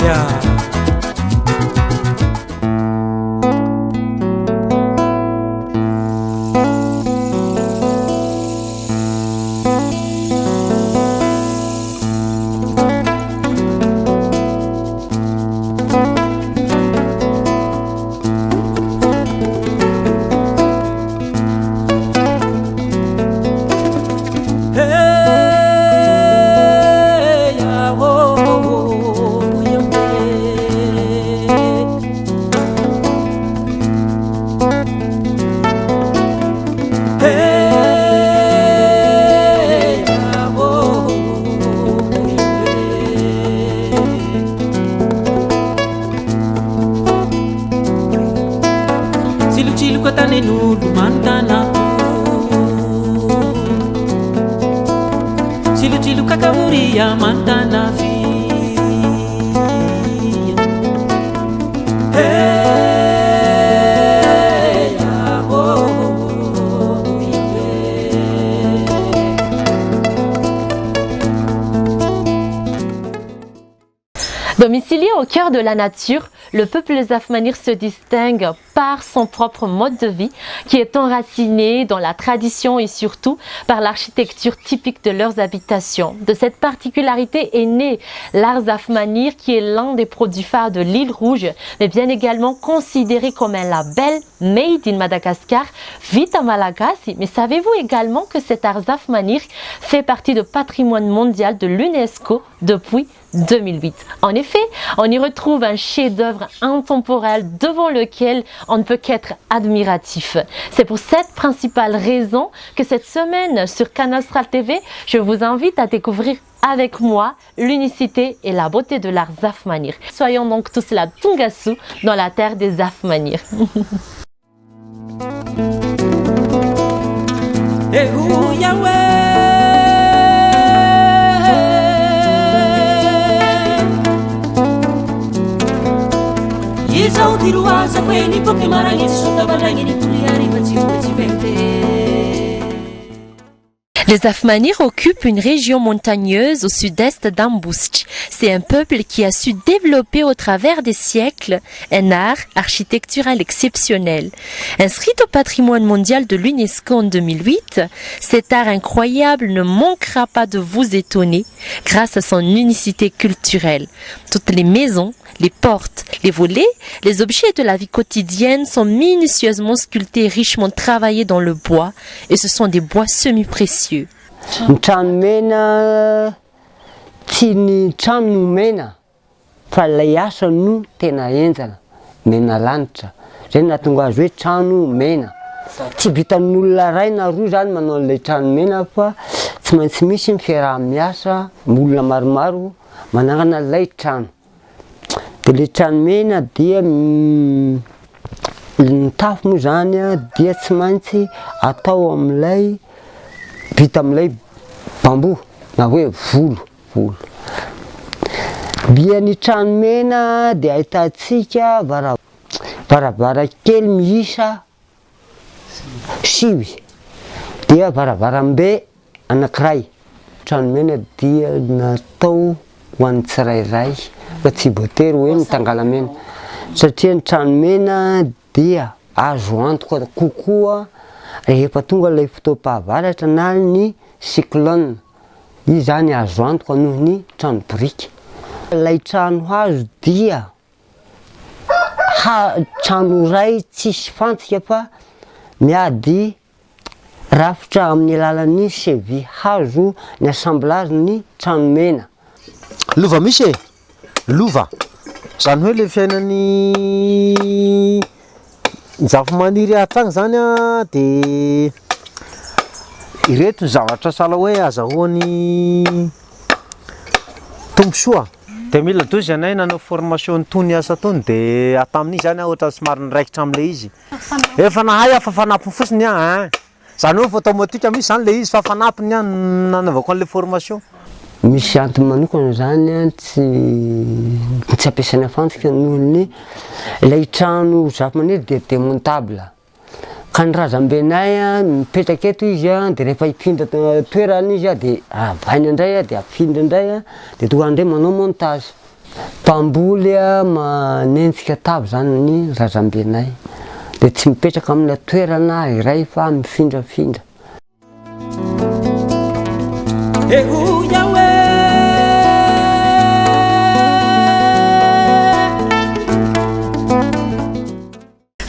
Ya. Domicilié au cœur de la nature, le peuple Zafmanir se distingue par son propre mode de vie qui est enraciné dans la tradition et surtout par l'architecture typique de leurs habitations. De cette particularité est né l'art Zafmanir qui est l'un des produits phares de l'île Rouge, mais bien également considéré comme un label Made in Madagascar, vita malagasy. Mais savez-vous également que cet art Zafmanir fait partie de patrimoine mondial de l'UNESCO depuis 2008. En effet, on y retrouve un chef-d'œuvre intemporel devant lequel on ne peut qu'être admiratif. C'est pour cette principale raison que cette semaine sur Canal Astral TV, je vous invite à découvrir avec moi l'unicité et la beauté de l'art Zafmanir. Soyons donc tous la Tungasu dans la terre des Zafmanir. Les Afmanir occupent une région montagneuse au sud-est d'Ambositra. C'est un peuple qui a su développer au travers des siècles un art architectural exceptionnel. Inscrit au patrimoine mondial de l'UNESCO en 2008, cet art incroyable ne manquera pas de vous étonner grâce à son unicité culturelle. Toutes les maisons, les portes, les volets, les objets de la vie quotidienne sont minutieusement sculptés et richement travaillés dans le bois et ce sont des bois semi-précieux. Ny trano mena tsy ny trano no mena fa ilay asa no tena enjana, mena lanitra. Zay no nahatonga azy hoe trano mena. Tsy vitan'olona iray na roa zany manao an'ilay trano mena fa tsy maintsy misy ny fiaraha-miasa olona maromaro manangana an'ilay trano. Dia ilay trano mena dia ny tafo moa zany dia tsy maintsy atao amin'ilay vita amin'ilay bambou na hoe volo volo. Dia ny trano mena dia ahitantsika vara- varavarankely miisa sivy dia varavarambe anankiray. Trano mena dia natao ho an'ny tsirairay fa tsy voatery hoe ny tangalamena satria ny trano mena dia azo antoka kokoa rehefa tonga ilay fotoam-pahavaratra na ny cyclone, izy zany azo antoka noho ny trano biriky. Ilay trano hazo dia ha- trano iray tsisy fantsika fa miady rafitra amin'ny alalan'ny cheville hazo ny assemblage ny trano mena. Lova misy e! Lova! Zany hoe le fiainan'ny Zafimaniry hatrany zany an de ireto ny zavatra sahala hoe azahoany tombosoa. 2012 ianay nanao formation tony asa tony de tamin'iny zany aho ohatran'ny somary niraikitra amin'ilay izy. Efa nahay aho fa fanampiny fotsiny aho ein. Zany hoe efa automatique mihitsy zany le izy fa fanampiny aho no nanaovako an'ilay formation. Misy antony manokana zany tsy tsy ampiasaina fantsika noho ny ilay trano Zafimaniry dia démontable ka ny razambenay mipetraka eto izy de rehefa hifindra toerana izy de avaina indray de afindra indray de tonga indray manao montage. Mpamboly manenjika tavy izany ny razambenay, dia tsy mipetraka amina toerana iray fa mifindrafindra.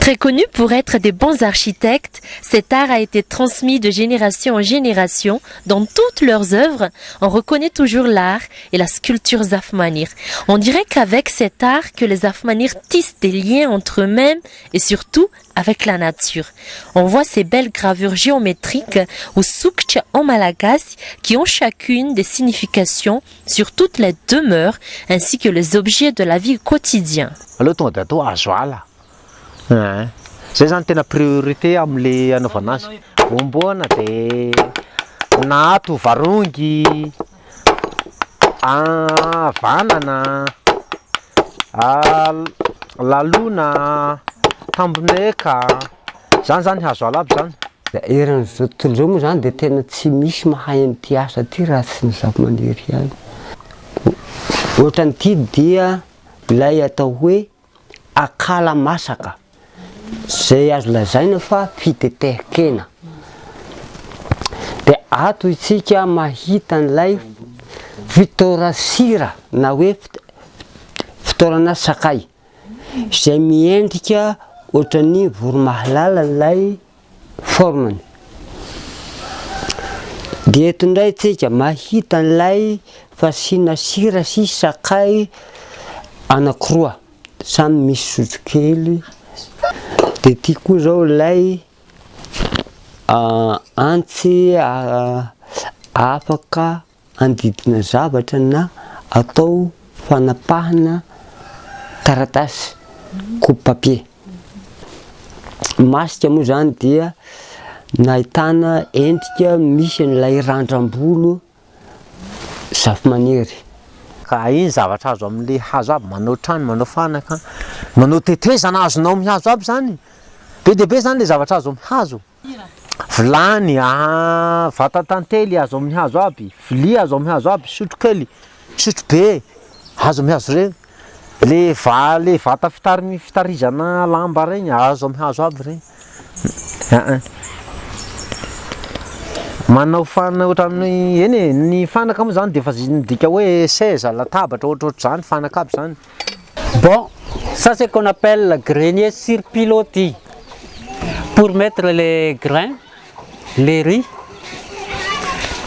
Très connu pour être des bons architectes, cet art a été transmis de génération en génération dans toutes leurs œuvres. On reconnaît toujours l'art et la sculpture Zafmanir. On dirait qu'avec cet art que les Zafmanir tissent des liens entre eux-mêmes et surtout avec la nature. On voit ces belles gravures géométriques ou sokitra en malagasy qui ont chacune des significations sur toutes les demeures ainsi que les objets de la vie quotidienne. Aleo tonga de atao hazo ala ein, zay zany tena priorité am'le anaovana azy, voamboana de nato, varongy, vanana, lalona, tamboneka, zany zany hazo ala aby zany. Eran'izao tontolo izao moa zany dia tena tsy misy mahay an'ity asa ity raha tsy ny zava-maniry ihany. Ohatran'ity dia ilay atao hoe akala masaka izay azo lazaina fa fitetehan-kena. Dia ato isika mahita an'ilay fitaoran-sira na hoe fitaorana sakay izay miendrika ohatran'ny voromahalala ilay forme-ny. Dia eto indray tsika mahita an'ilay fasiana sira sy sakay anankiroa, samy misy sotrokely. Dia ity koa izao ilay antsy afaka andidina zavatra na atao fanapahana taratasy, coupe papier. Masika moa zany dia nahitana endrika misy an'ilay randram-bolo zafimaniry. Ka iny zavatra azo amin'le hazo aby, manao trano, manao fanaka, manao tetezana azonao amin'ny hazo aby zany, be dia be zany le zavatra azo amin'ny hazo. Vilany, vata tantely azo amin'ny hazo aby, vilia azo amin'ny hazo aby, sotro kely, sotro be azo amin'ny hazo regny, le va- le vata fitari- fitarizana lamba regny azo amin'ny hazo aby regny, aa. Manao fana ohatran'ny eny e, ny fanaka moa zany de efa zay midika hoe seza, latabatra, ohatrohatr'izany fanaka aby zany. Bon, ça c'est qu'on appelle grenier sur pilotis pour mettre les grains, les riz.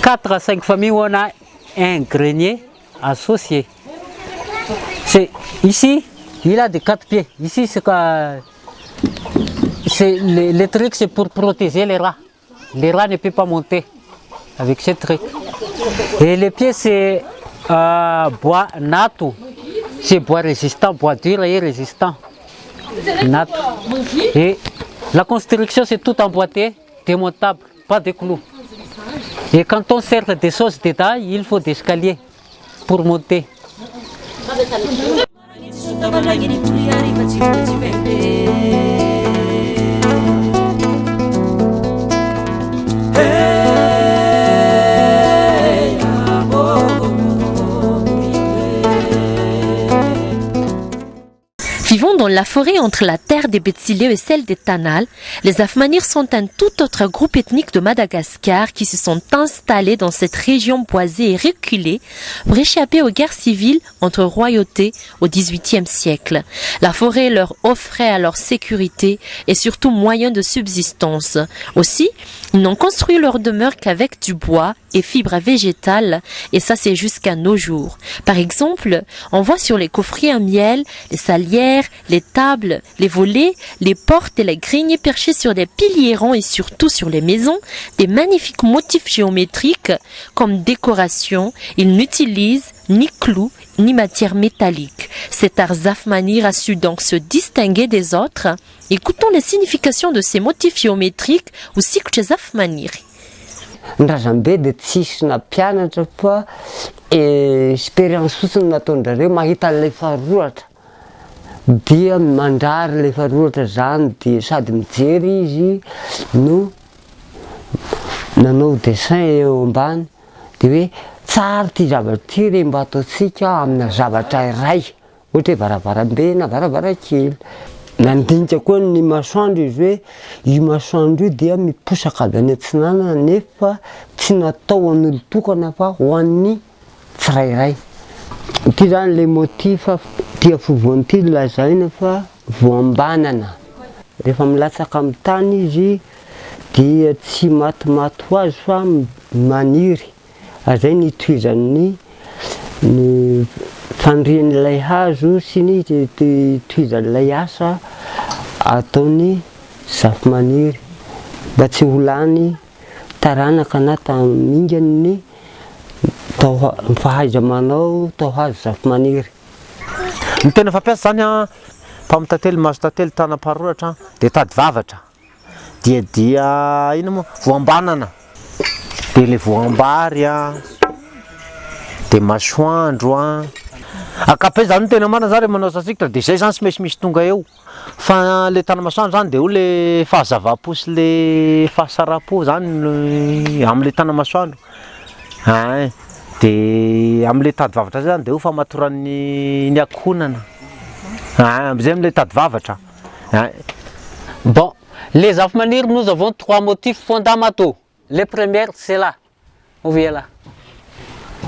4 à 5 familles on a un grenier associé. C'est ici, il a des quatre pieds. Ici c'est quoi c'est le, le truc c'est pour protéger les rats. Les rats ne peuvent pas monter avec ce truc. Et les pieds c'est euh, bois nato. C'est bois résistant, bois dur et résistant. Nato. Et la construction c'est tout emboîté, démontable, pas de clous. Et quand on sert des choses dedans, il faut des escaliers pour monter. Vivant dans la forêt entre la terre des Betsileo et celle des Tanal, les Afmanir sont un tout autre groupe ethnique de Madagascar qui se sont installés dans cette région boisée et reculée pour échapper aux guerres civiles entre royautés au XVIIIe siècle. La forêt leur offrait alors sécurité et surtout moyen de subsistance. Aussi, ils n'ont construit leur demeure qu'avec du bois et fibres végétales, et ça c'est jusqu'à nos jours. Par exemple, on voit sur les coffrets à miel, les salières, les tables, les volets, les portes et les greniers perchés sur des piliers ronds et surtout sur les maisons, des magnifiques motifs géométriques comme décoration. Ils n'utilisent ni clous ni matière métallique. Cet art Zafmanir a su donc se distinguer des autres. Écoutons les significations de ces motifs géométriques ou sikotra Zafmanir. Ny razambe dia tsisy nampianatra fa expérience fotsiny nataon-drareo mahita an'ilay faharoatra dia mandrary ilay faharoatra zany dia sady mijery izy no nanao dessin eo ambany dia hoe. Tsara ity zavatra ity re mba ataontsika amina zavatra iray, ohatra hoe varavarambe na varavarankely. Nandinika koa ny masoandro izy hoe io masoandro io dia miposaka avy any atsinanana nefa tsy natao ho an'olon-tokana fa ho an'ny tsirairay. Ity izany ilay motif ity afovoany ity lazaina fa voambanana. Rehefa milatsaka amin'ny tany izy dia tsy matimaty ho azy fa maniry ary izay no itohizan'ny ny fanirian'ilay hazo sy ny itohizan'ilay asa ataon'ny zafimaniry mba tsy ho lany taranaka na tamingany ny tao ny fahaiza-manao tao hazo zafimaniry. Ny tena fampiasa izany an, mpamontantely, maso tantely, tanam-paroratra, dia tady vavatra, dia dia inona moa, voambanana, dia ilay voambary an, dia masoandro an, ankapobe izany ny tena marina zany rehefa manao asa sikotra dia izay izany tsy maintsy misy tonga eo. Fa le tany masoandro zany de eo le fahazavam-po sy le fahasaram-po zany no amle tany masoandro ein, de amle tady vavatra zay zany de eo famatoran'ny ny ankohonana ein, amzay amle tady vavatra ein. Bon, les Zafimaniry nous avons trois motifs fondamentaux, le premier c'est là, vous voyez là,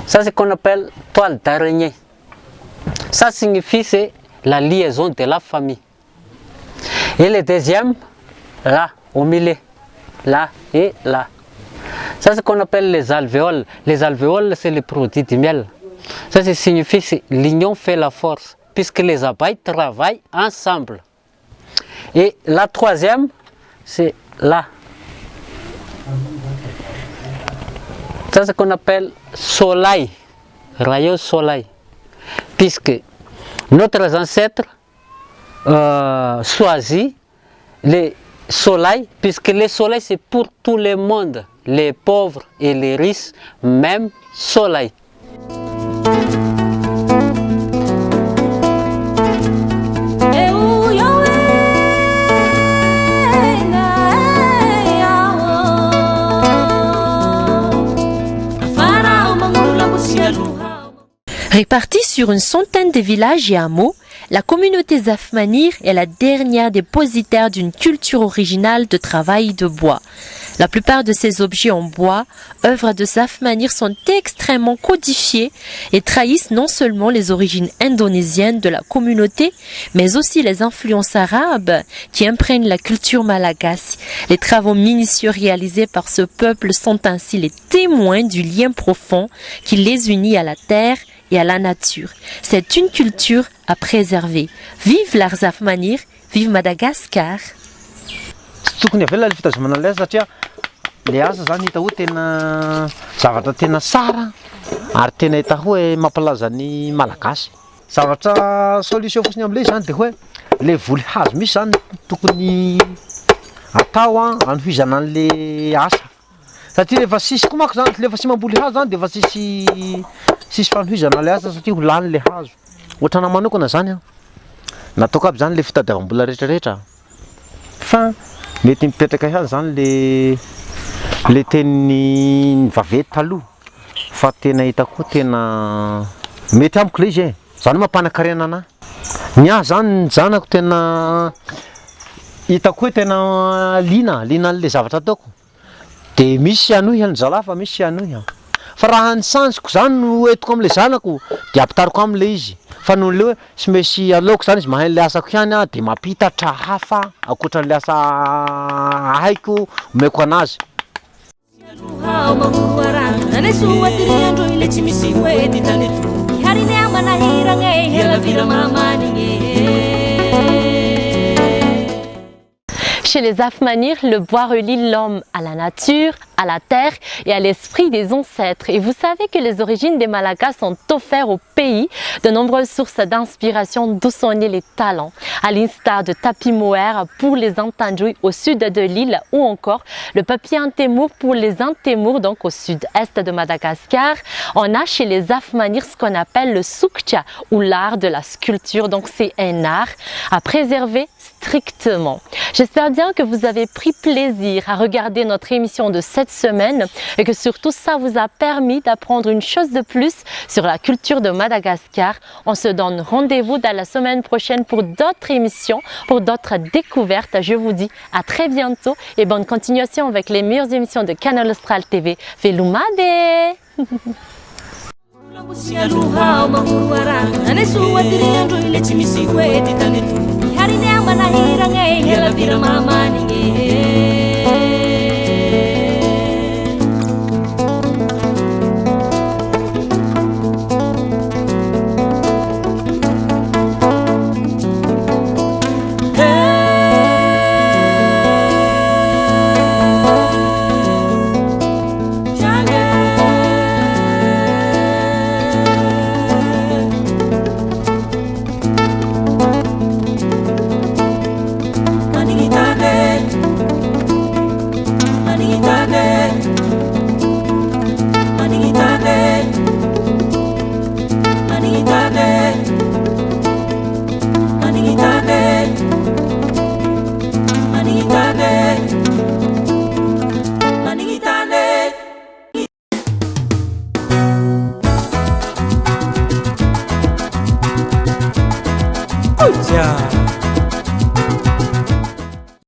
ça c'est qu'on appelle toile d'araignée, ça signifie c'est la liaison de la famille, et le deuxième là au milieu, là et là, ça c'est qu'on appelle les alvéoles, les alvéoles c'est le produit du miel, ça c'est signifie c'est l'union fait la force puisque les abeilles travaillent ensemble. Et la troisième, c'est là. Ça, c'est ce qu'on appelle soleil, rayon soleil. Puisque notre ancêtre choisit le soleil, puisque le soleil c'est pour tout le monde, les pauvres et les riches, même soleil. Répartie sur une centaine de villages et hameaux, la communauté Zafmanir est la dernière dépositaire d'une culture originale de travail de bois. La plupart de ces objets en bois, œuvres de Zafmanir, sont extrêmement codifiés et trahissent non seulement les origines indonésiennes de la communauté, mais aussi les influences arabes qui imprègnent la culture malagasy. Les travaux minutieux réalisés par ce peuple sont ainsi les témoins du lien profond qui les unit à la terre et à la nature. C'est une culture à préserver. Vive l'art Zafmanir, vive Madagascar! Tsy tokony avela le fitazomana an'ilay asa satria le asa zany hita hoe tena zavatra tena tsara ary tena hita hoe mampalaza ny malagasy. Zavatra solution fotsiny am'le izy zany de hoe le voly hazo misy zany tokony atao an anohizana an'le asa satria rehefa sisy koa manko zany rehefa tsy mamboly hazo zany de efa tsisy tsisy fanohizana le asa satria ho lany le hazo. Ohatranahy manokana zany an, nataoko aby zany le fitadiavam-bola rehetrarehetra fa mety mipetraka ihany zany le le tenin'ny vaventy taloha fa tena hitako hoe tena mety amiko le izy e, zany hoe mampanan-karena anahy. Ny ahy zany ny zanako tena hitako hoe tena liana, liana an'le zavatra ataoko. De misy hanohy an zalahy fa misy tsy hanohy an! Fa raha ny chance-ko zany no entiko amle zanako de ampitariko aminy le izy fa noho le hoe tsy maintsy aleoko zany izy mahay anle asako ihany an de mampitatra hafa ankoatranle asa haiko omeko anazy. Chez les Zafimaniry, le bois relie l'homme à la nature, à la terre et à l'esprit des ancêtres. Et vous savez que les origines des Malagasy ont offert au pays de nombreuses sources d'inspiration d'où sont nés les talents. À l'instar de tapis mohair pour les Antandroy au sud de l'île ou encore le papier Antemoro pour les Antemoro, donc au sud-est de Madagascar. On a chez les Zafimaniry ce qu'on appelle le sokitra ou l'art de la sculpture. Donc c'est un art à préserver strictement. J'espère bien que vous avez pris plaisir à regarder notre émission de cette cette semaine et que surtout ça vous a permis d'apprendre une chose de plus sur la culture de Madagascar. On se donne rendez-vous dans la semaine prochaine pour d'autres émissions, pour d'autres découvertes. Je vous dis à très bientôt et bonne continuation avec les meilleures émissions de Canal Austral TV. Veloma be! Yeah.